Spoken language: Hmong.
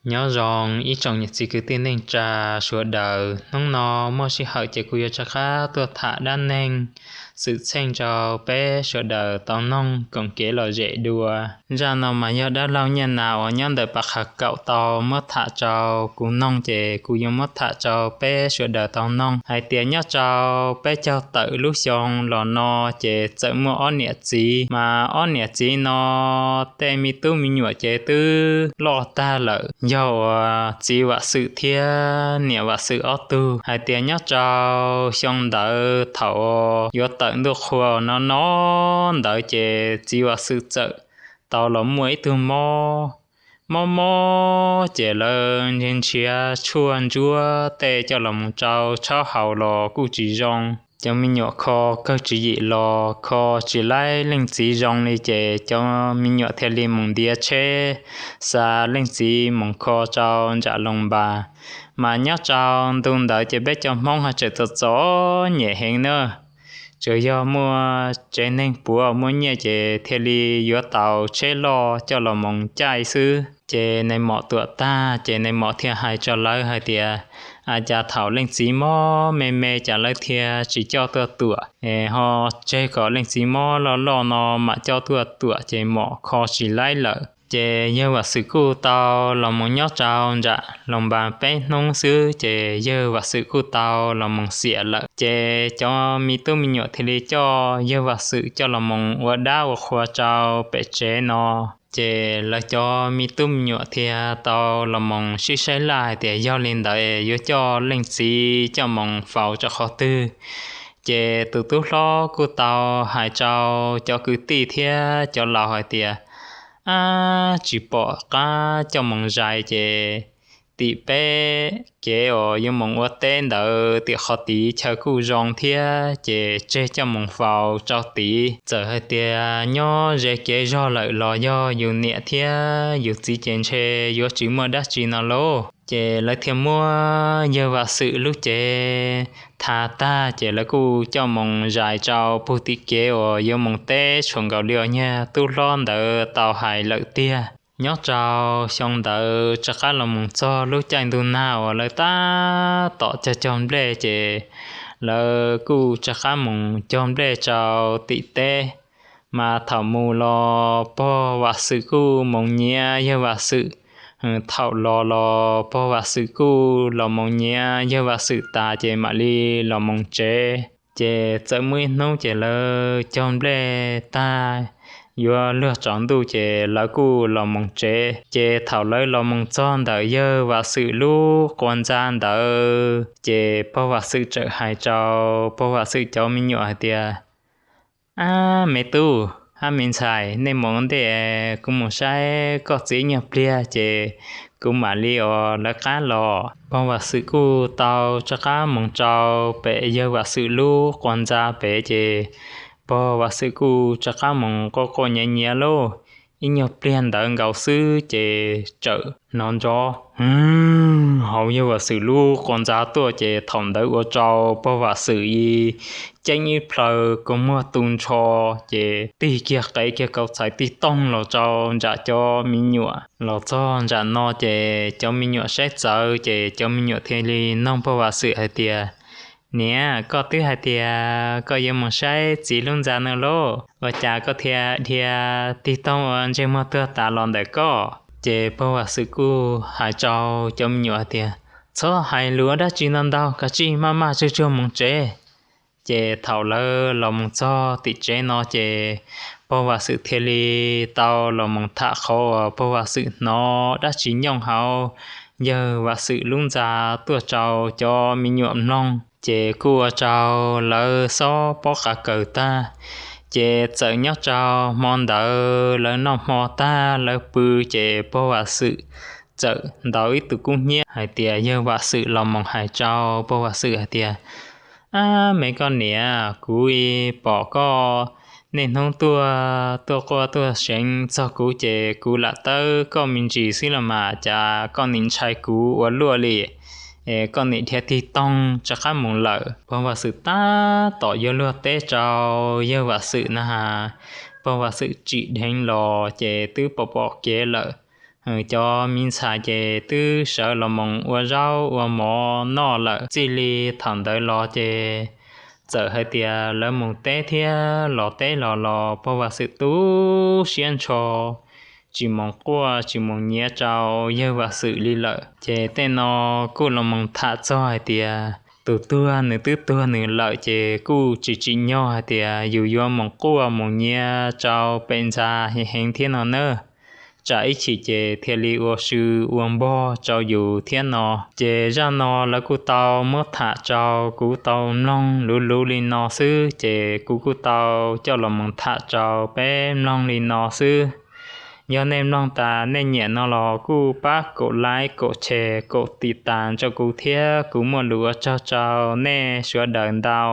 Nyob zoo ib tsoom niam txiv kwv tij neej tsa sawv daws, hnub no muaj sij hawm ces kuv yuav rov qab tuaj tham dab neeg xwm txheej rau peb sawv daws tau noog koom kev lom zem dua. Zaj no mas yog dab laug Nyiaj Nas uas nyob ntawm Pas Qhas Kaum tau muab tham rau kuv noog, ces kuv yuav muab tham rau peb sawv daws tau noog hais tias nyob rau peb caug tawm lub xyoo los no ces txawm muaj ob niam txiv, mas ob niam txiv no tej me tub me nyuam ces twb loj tag lawm, yog uas txiv Vam Xwm thiab niam Vam Xwm ob tug. Hais tias nyob rau xyoo ntawd thaum yuav tawm ntuj qhua no no ntawd ces txiv Vam Xwm txawm tau los muaj ib tug mob, mob mob ces lawv nrhiav nrhiav tshuaj ntsuab tej coj los mus rau tshab haus los kuj tsis zoo. Cov me nyuam kho kawg tswv yim los kho tsis laib leej txiv zoo li ces cov me nyuam thiaj li mus ntiav tsheb xa leej txiv mus kho rau nram Loos Npas. Mas nyob rau ntu ntawd ces peb cov Hmoob ho tseem txom txom nyem heev na. Tsuas yog muaj tsev neeg puav muaj nyiaj ces thiaj li yuav tau tsheb loj coj los mus caij xwb. Ces nais mom tuam tag ces nais mom thiaj hais rau lawv hais tias, a cas thaum leej txiv mob me me cas lawv thiaj tsis coj tuaj tuam, es ho tseg kom leej txiv mob loj loj no mam coj tuaj tuam ces mom kho tsis laib lawm. Ces yawg Vam Xwm kuj tau los mus nyob rau nram Loos Npas peb hnub xwb ces yawg Vam Xwm kuj tau los mus xiam lawm. Ces cov me tub me nyuam thiaj li coj yawg Vam Xwm coj los mus ua dab ua qhua rau pem tsev no. Ces lawv cov me tub me nyuam thiaj tau los mus sib saib laj hais tias yog li ntawd yuav coj leej txiv coj mus faus rau qhov twg. Ces tus tub hlob kuj tau hais rau cov kwv tij thiab cov laus hais tias, ab, tsis pom qab coj mus zais ces tim peb kev uas yuav mus ua teb ntawd tim qhov tid chaw kuj zoo thiab ces tseg coj mus faus rau tid. Txawm hais tias nyob ze kev zog lawm los yog yus niam thiab yus txiv ces ntshe yuav tsis muaj dab tsi no lauj. Ces lawv thiaj muab yawg Vam Xwm lub cev thav tag ces lawv kuj coj mus zais rau puag tim kev uas yuav mus teb tshuam nkaus li uas niag tub hlob ntawd tau hais lawm tiag. Nyob rau xyoo ntawd rov qab los mus txog lub caij ntuj nag uas lawv tab tom cog cog nplej ces lawv kuj rov qab mus cog nplej rau tim teb. Mas thaum mus los pog Vam Xwm kuj mus nyiav yawg Vam Xwm, thaum los los pog Vam Xwm kuj los mus nyiav yawg Vam Xwm tas ces mam li los mus tsev. Ces txawm muaj ib hnub ces lawv cog nplej tag yuav luag tsaus ntuj ces lawv kuj los mus tsev. Ces thaum lawv los mus txog ntawm yawg Vam Xwm lub quas ntxa ntawd ces pog Vam Xwm txawm hais rau pog Vam Xwm cov me nyuam hais tias, ab, me tub, ab, me ntxhais, nej mus ua ntej, kuv mus saib koj txiv ib nyuag pliag ces kuv mam li ua lawv qab los. Pog Vam Xwm kuj tau rov qab mus rau pem yawg Vam Xwm lub quas ntxa pem ces pog Vam Xwm kuj rov qab mus quaj quaj nyiav nyiav lauj. Ib nyuag pliag ntawd nkaus xwb ces txawm hnov nrov hauv yawg Vam Xwm lub quas ntxa tuaj ces thaum ntawd ua rau pog Vam Xwm ceeb ib plhaw kua muag tu nrho ces tig kiag qev kiag kauv txhais tig toog los rau nram cov me nyuam. Los txog nram no ces cov me nyuam saib txawv ces cov me nyuam thiaj li noog pog Vam Xwm hais tias, niam, koj twb hais tias koj yuav mus saib txiv lub ntxa no lauj, ua cas koj thiaj dhia tig toog ua ntsej muag tuag tas los ntawm koj? Ces pog Vam Xwm kuj hais rau cov me nyuam hais tias, txhob hais lus dab tsi no ntau, kav tsij maj maj tsuag tsuag mus tsev. Ces thaum lawv los mus txog tim tsev no ces pog Vam Xwm thiaj li tau los mus tham qhov uas pog Vam Xwm hnov dab tsi nyooj hauv yawg Vam Xwm lub ntxa tuaj rau cov me nyuam mloog. Ces kuj ua rau lawv xob pob qa kawg tag. Ces txawm nyob rau hmo ntawd lawv noj hmo tag lawv pw ces pog Vam Xwm txawm ntaus ib tug kub hnyiab hais tias yawg Vam Xwm los mus hais rau pog Vam Xwm hais tias, ab, me koj niam, kuv pom koj niaj hnub tuaj tuaj quaj tuaj seev txog kuv ces kuv lam tawb koj me ntsis xwb los mas cas koj nim ntshai kuv ua luaj li, es koj nim dhia tig toog rov qab mus lawm. Pog Vam Xwm tab tom yuav luag teb rau yawg Vam Xwm na has, pog Vam Xwm tsim dheev los ces twb pom pom kev lawm. Cov miv ntxhais ces twb sawv los mus ua zaub ua mov noj lawm. Txij li thaum ntawd los ces txawm hais tias lawv mus teb thiab los teb los los pog Vam Xwm tu siab ntsho, tsis mus quaj tsis mus nyiav rau yawg Vam Xwm li lawm. Ces tej no kuj los mus tham txog hais tias tus tuag nws twb tuag nws lawm ces kuj tsis tsim nyog hais tias yus yuav mus quaj mus nyiav rau pem ntxa heev heev thiab no na. Tsam ib chim ces thiaj li ua sw ua npog rau yus thiab no. Ces zaj no lawv kuj tau muab tham rau kuv tau mloog luv luv li no xwb, ces kuv kuj tau coj los mus tham rau peb mloog li no xwb. Yog nej mloog tas nej nyiam no los kuj pab kaum like, kaum share, kaum tiv tas rau kuv thiab, kuv muaj lus ua tsaug rau nej sawv daws ntau.